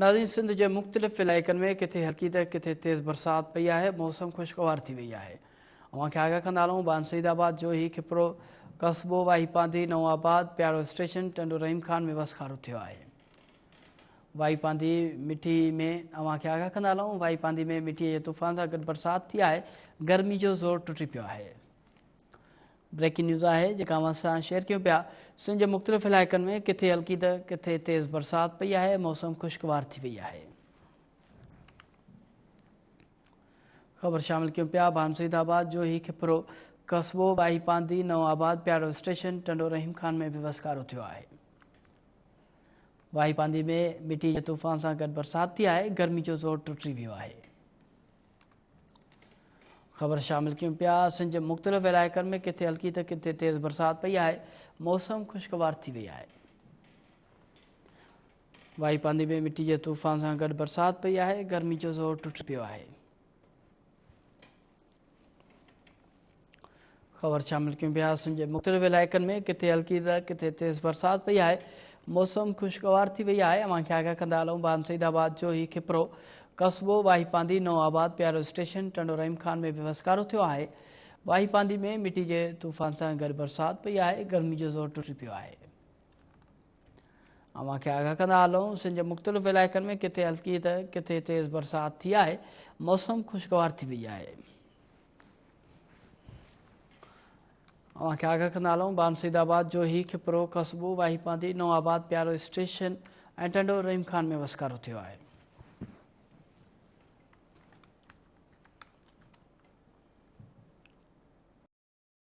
ناظرين سنڌ جي مختلف علائقن ۾ ڪٿي هلڪي ته ڪٿي تيز برسات پئي آهي، موسم خوشگوار ٿي وئي آهي. اوهان کي آگاهه ڪندا هلون ڀان سعيد آباد جو هي کپرو قصبو واهي پانڌي نئون آباد پيارو اسٽيشن ٽنڊو رحيم خان ۾ وسڪارو ٿيو آهي. واهي پانڌي مٺي ۾ اوهان کي آگاهه ڪندا هلون واهي پانڌي ۾ مٺي جي طوفان سان گڏ برسات ٿي آهي، گرمي جو زور ٽٽي پيو آهي. بريڪنگ نيوز آهي جيڪا اوهان سان شيئر ڪيون پيا سنڌ جي مختلف علائقن ۾ ڪٿي هلڪي ته ڪٿي تيز برسات پئي آهي موسم خوشگوار ٿي وئي آهي خبر شامل ڪيون پيا ڀان سيد آباد جو هي کپرو قصبو واهي پاندي نئون آباد پيارو اسٽيشن ٽنڊو رحيم خان ۾ به وسڪارو ٿيو آهي واهي پاندي ۾ مٽي جي طوفان سان گڏ برسات ٿي آهي گرمي جو زور ٽٽي ويو آهي خبر شامل ڪيون پيا سنڌ جي مختلف علائقن ۾ ڪٿي هلڪي ته ڪٿي تيز برسات پئي آهي موسم خوشگوار ٿي وئي آهي وائي پاندي ۾ مٽي جي طوفان سان گڏ برسات پئي آهي گرمي جو زور ٽٽي پيو آهي خبر شامل ڪيون پيا سنڌ جي مختلف علائقن ۾ ڪٿي هلڪي ته ڪٿي تيز برسات پئي آهي موسم خوشگوار ٿي وئي آهي اوهان کي آگاهه ڪندا هلون ڀان سعيد آباد جو هي کپرو قصبو واهي پانڌي نئون آباد پيارو اسٽيشن ٽنڊو رحيم خان ۾ به وسڪارو ٿيو آهي واهي پانڌي ۾ مٽي جي طوفان سان گڏ برسات پئي آهي گرمي جو زور ٽٽي پيو آهي اوهان کي آگاهه ڪندا هلون سنڌ جي مختلف علائقن ۾ ڪٿي هلڪي ته ڪٿي تيز برسات ٿي آهي موسم خوشگوار ٿي وئي آهي اوهان کي آگاهه ڪندا هلون ڀان سيد آباد جو هي کپرو قصبو واهي پانڌي نئون آباد پيارو اسٽيشن ۽ ٽنڊو رحيم خان ۾ وسڪارو ٿيو آهي.